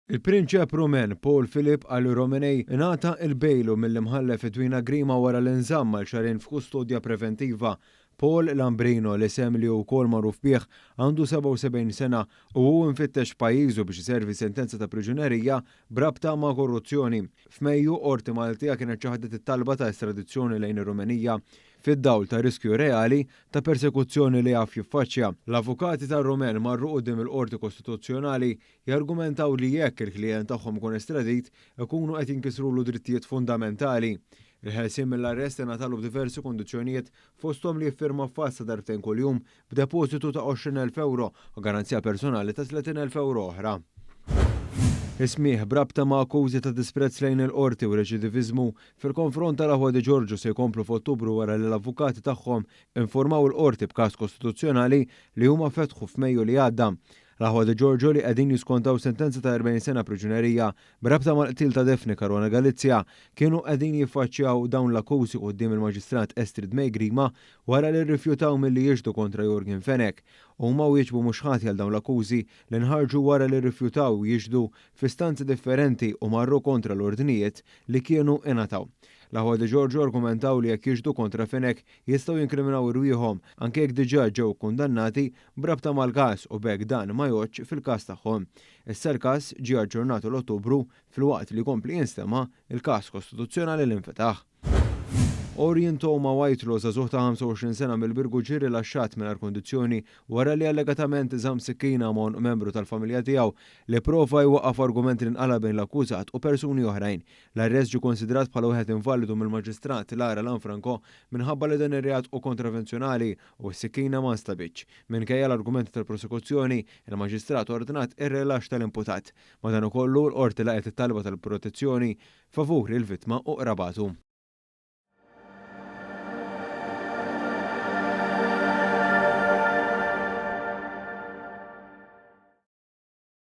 Il-Prinċep Rumen Paul Philip Ali Romenei ingħata il-bail mill-imħallef Edwina Grima wara li nżamm għal xahrejn f'kustodja preventiva. Paul Lambrino, l-isem li wkoll magħruf bih, għandu 77 sena u hu mfittex pajjiżu biex iservi sentenza ta' priġunerija b'rabta ma' korruzzjoni. F'Mejju, Qorti Maltija kienet ċaħdet it-talba ta' estradizzjoni lejn ir-Rumenija fid-dawl ta' riskju reali ta' persekuzzjoni li jaf jiffaċċja. L-avukati tar-Rumen marru quddiem il-Qorti Kostituzzjonali jargumentaw li jekk il-klijent tagħhom ikun estradit, ikunu qed jinkisrulu drittijiet fundamentali. Il-ħelsien mill-arrest ingħatalu b'diversi kundizzjonijiet, fosthom li jiffirma f'għassa darbtejn kuljum b'depożitu ta' 20,000 euro u garanzija personali ta' 30,000 euro oħra. Is-smigħ b'rabta ma' akkużi ta' disprezz lejn il-qorti u reċidiviżmu fil-konfront tal-aħwa Di Giorgio se jkomplu f'Ottubru wara li l-avukati tagħhom informaw il-qorti b'każ kostituzzjonali li huma fetħu f'Mejju li għadda. L-aħwa Di Giorgio, li qegħdin jiskontaw sentenza ta' 40 sena priġunerija b'rabta mal-qtil ta' Daphne Caruana Galizia, kienu qegħdin jiffaċċjaw dawn l-akkużi quddiem il-Maġistrat Estrid May Grima wara li rrifjutaw milli jixhdu kontra Yorgen Fenech. Huma wieġbu mhux ħati għal dawn l-akkużi li nħarġu wara li rrifjutaw jixhdu f'istanzi differenti u marru kontra l-ordnijiet li kienu ingħataw. L-aħwa Di Giorgio argumentaw li jekk jixhdu kontra Fenech jistgħu jinkriminaw irwieħhom, anke jekk diġà ġew kundannati b'rabta mal-każ, u b'hekk dan ma jgħoddx fil-każ tagħhom. Issa l-każ ġie aġġornat l-Ottubru filwaqt li jkompli jinstema' il-każ kostituzzjonali li nfetaħ. Orion Toma Whitelaw, żagħżugħ ta' 25 sena mill-Birgu, ġie rilaxxat mingħajr kundizzjoni wara li allegatament żamm sikkina m'għonq membru tal-familja tiegħu li prova jwaqqaf argument li nqala bejn l-akkużat u persuni oħrajn. L-arrest ġie konsidrat bħala wieħed invalidu mill-Maġistrat Lara Lanfranco minħabba li dan ir-reat hu kontravenzjonali u s-sikkina ma nstabitx. Minkejja l-argumenti tal-prosekuzzjoni, il-Maġistrat ordnat ir-rilaxx tal-imputat. Madankollu, l-qorti laqgħet it-talba tal-protezzjoni favur il-vittma u qrabatu.